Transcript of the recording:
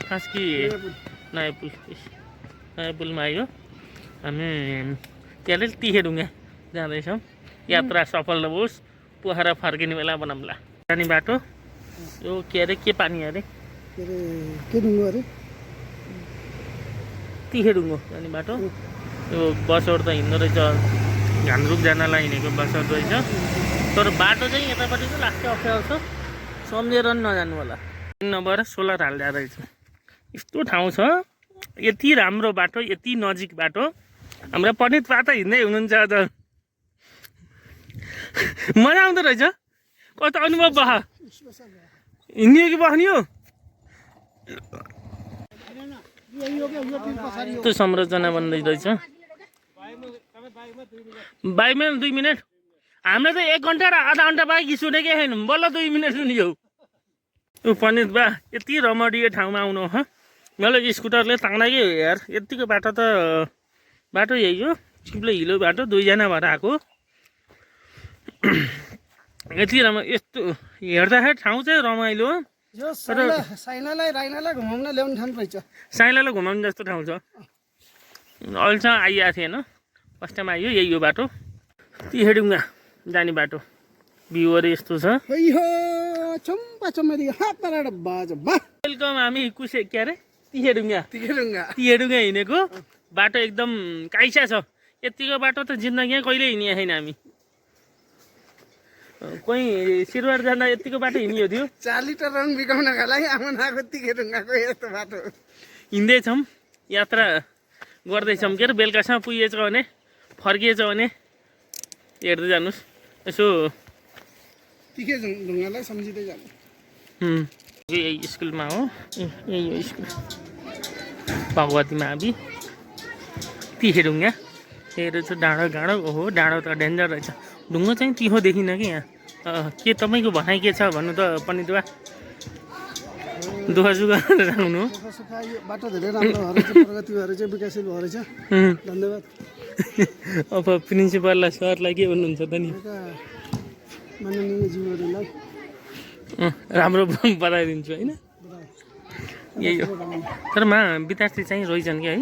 खासकी नयाँ पुलमा आयो हामी त्यहाँले तिखेढुङ्गा जाँदैछौँ। यात्रा सफल होस्, पोखरा फर्किने बेला बनाउँला। जाने बाटो यो के अरे के पानी अरे के ढुङ्गो अरे तिखेढुङ्गो जाने बाटो। यो बसहरू त हिँड्दो रहेछ, घान्द्रुक जानलाई हिँडेको बसहरू रहेछ। तर बाटो चाहिँ यतापट्टि चाहिँ लास्टै अप्ठ्यारो छ, सम्झेर नि नजानु होला। नभएर सोलर हाल्दा रहेछ। यस्तो ठाउँ छ, यति राम्रो बाटो, यति नजिक बाटो। हाम्रा पण्डित पाता हिँड्दै हुनुहुन्छ अझ मजा आउँदो रहेछ। कस्तो अनुभव भयो? हिँड्यो कि बस्ने हो? त्यो संरचना बन्दै रहेछ। बाइकमा 2 मिनट, हाम्रो त 1 घन्टा र आधा घन्टा बाइक सुनेकै छैन, बल्ल 2 मिनट सुनियो। ऊ पण्डित बा यति रमणीय ठाउँमा आउनु ह, मैले स्कुटरले तान्दैकै हो यार। यतिको बाटो त बाटो यही हो, चिप्लो हिलो बाटो, 2 जना भएर आएको। यति राम्रो, यस्तो हेर्दाखेरि ठाउँ चाहिँ रमाइलो हो। साइनालाई राइनालाई घुमाउन ल्याउने ठाउँ रहेछ। साइलालाई घुमाउने जस्तो ठाउँ छ। अहिलेसम्म आइएको थिएन, फर्स्ट टाइम आइयो। यही हो बाटो, तिखेढुङ्गा जाने बाटो। भ्यूहरू यस्तो छ। वेलकम। हामी कुसे के अरे तिखेढुङ्गा हिँडेको बाटो एकदम काइसा छ। यतिको बाटो त जिन्दगीमा कहिले हिँडेको छैन हामी। कोही सिरवार जाँदा यतिको बाटो हिँडियो थियो। 4 लिटर रङ बिगाउनका लागि आउन आएको तिखेढुङ्गाको यस्तो बाटो हिँड्दैछौँ, यात्रा गर्दैछौँ। के अरे बेलुकासम्म पुगेछ भने, फर्किएछ भने हेर्दै जानुहोस्। यसो तिखेढुङ्गालाई सम्झिँदै जानु। यही स्कुलमा हो, यही हो स्कुल भगवती मावि तिखेढुङ्गा। त्यही रहेछ डाँडो। ओहो डाँडो त डेन्जर रहेछ। ढुङ्गो चाहिँ तिखो देखिनँ कि यहाँ। के तपाईँको भनाइ के छ भन्नु त पण्डित बा? दुःख सुख राख्नु हो। बाटो धेरै राम्रो भएर चाहिँ प्रगति भएर चाहिँ विकासशील भएर चाहिँ धन्यवाद। अब प्रिन्सिपललाई सरलाई के भन्नुहुन्छ त नि? माननीय ज्यूहरूलाई राम्रो बताइदिन्छु होइन। यही हो। तर विद्यार्थी चाहिँ रहेछन् कि है।